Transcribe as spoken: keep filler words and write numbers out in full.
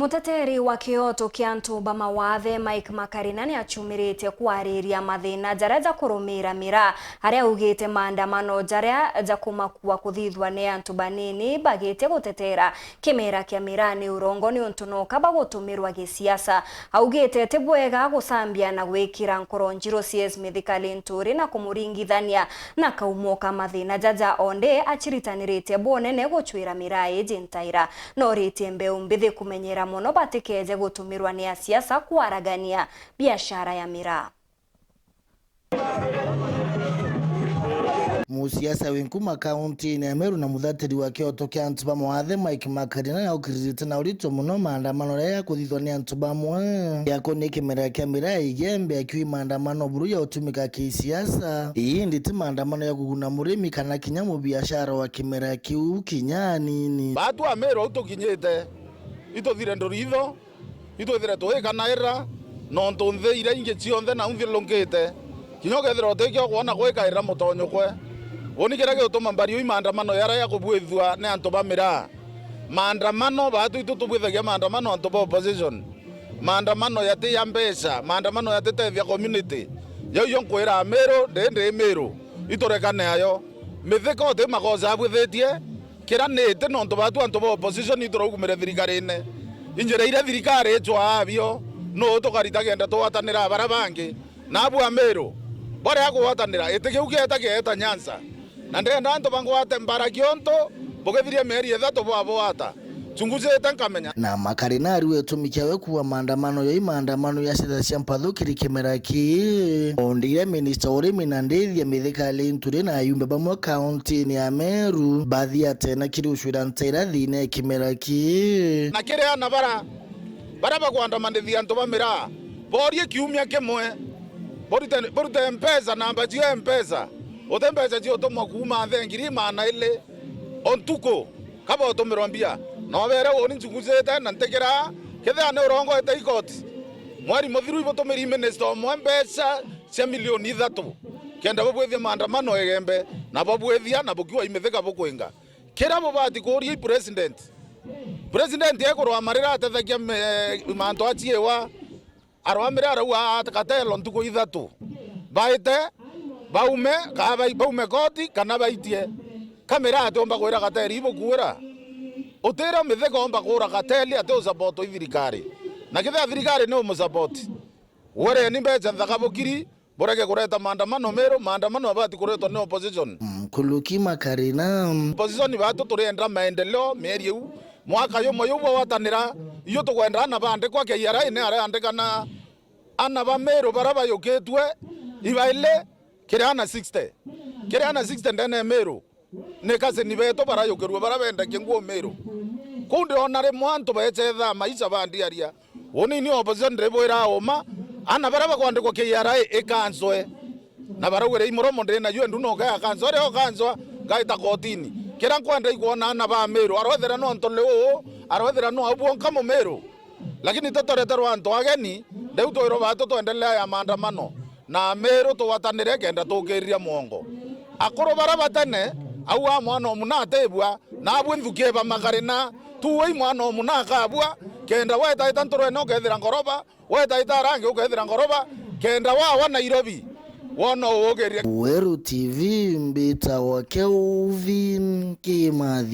Muteteri wa kioto kia antu ba mawathe, Mike Makarina, ni achumiritie kwariria mathina jaria jakurumira miraa, aria augite maandamano jaria jakumakua kuthithwa ni antu banini bagitie gutetera kimera kia miraa ni urongo niuntu noka bagutumirwa gisiasa. Augite ti bwega gucambia na gwikira nkoro njiru C S Mithika Linturi na kumuringithania na kaumo ka mathina jaja, onde achiritaniritie bwonene gucwira miraa iji ntaira. Noritie mbeu mbithi kumenyera mono batikeje gutumirwa ni asiasa kwaragania biashara ya miraa. Musiasa wi nkuma kauntiine ya Meru na muthatiri wa kioto kia antu ba mawathe, Mike Makarina, ni aukiriritie na urito mono maandamano jaria jakuthithwa ni antu bamwe. Jakonie kimera kia miraa Igembe, akiuga maandamano buru ya utumika kisiasa, indi ti maandamano ya kuguna murimi kana kinya mubiashara wa kimera kiu kinya anini. Baatu Ameru au tukinyite, ituthire nduritho, itwithire tuikanaira, nontu nthi iria ingi cionthe nau nthiururukite, kinya ukethirwa utikio kwona gwikaira mutonyokwe. Uuni kiria giutuma mbari ui maandamano jaria jakubuithua ni antu ba miraa. Maandamano, baatu itu tubwithagia maandamano antu ba opposition. Maandamano yati ya mbeca, maandamano yatitethia community. Jau jo nkwira Amiru, ndi ndi Miru, iturekane ayo. Mithika uti makosa abwithitie, kira niti nontu baatu antu ba opposition ituraugumire thirikarine. Injira iria thirikari icwaa abio, nuu tukarita kenda tugwatanira baria bangi? Nabu Amiru, baria gugwatanira, iti kiu kieta kieta Nyanza. Na ndenda antu bangwate mbara kiontu bugithiria mieri ithatu bwabwata. Chunguzite nkamenya. Na Makarina ariuga gitumi kiawe kuuga maandamano jau i maandamano ja ciita cia mpathu kiri kimera kii. Ondiire minista wa urimi na ndiithia Mithika Linturi na ayumbe bamwe kauntiine ya Meru bathiate na kiri ucwira ntaira thiine ya kimera kii. Na kiri ana bara, bara bagwandamanithia antu ba miraa, borie kiumia kimwe, borute, borute mpesa, namba cio mpesa, uti mbeca ciutumwa kuuma nthi ngiri maana ili o ntuku, ka bautumirwa mbia. Na ubere uuni nchunguzite na ntikiraa, kethira ni urongoete ikoti, mweri muthiru ibutumiri minista umwe mbeca cia milioni ithatu, kenda bubwithia maandamano Igembe, na babwithia na bukiuga i Mithika bukwinga. Kiria bubati kuuria i president. President ekurwa marira atethagia me-, mantu aciiwa, arwamire arauga, "Aa, katelo ntuku ithatu. Baite, baume, kaa bai-, baume koti, kana baitie. Kamera atiumba kwira kateli ibukuira." Utira Mithika umba kuura kateli ati usupport i thirikari. Na kethira thirikari ni umusupport, wereni mbeca nthaka bukiri, burege kureta maandamano Meru, maandamano abati kuretwa ni opposition. Nkuruki Makarina. Opposition baatu turienda maendeleo mieri iu. Mwaka jumwe juu bwagwatanira, iyo tukwenda ana baandikwa K R A ni arandikana ana ba Meru bara bayukitue ibaili kiri ana sixty. Kiri ana sixty ndene ya Meru. Ni cousin betu barayukirua bara bendagia nguo Meru. Kuu ndiona rimwe antu bechethaa maisha bandiaria. Uuni ni opposition ndibwira uma, ana bara bakwandikwa K R A ikanswe. Na baraugire i muromo ndina jue ndu noka ya kanswa, ria ukanswa, ngaita kotini. Kira nkwenda ikwona ana ba Meru, arwethira no ntole uu, arwethira no au bwonka Mumiru. Lakini tutoreterwa antu ageni, riu twirwa baatu twendelea ya maandamano. Na Amiru tugwatanire kenda tukiriria mwongo. Akuru bara batene, au a mwana omuna atibua, na abwe nthuki ba Makarina, tuwe i mwana omuna akabua, kenda wetaita nturene ukethira ngoroba, wetaita arangi ukethira ngoroba, kenda wawa Nairobi, wona ugukiria. Weru T V, mbitagwa Kelvin Kimathi.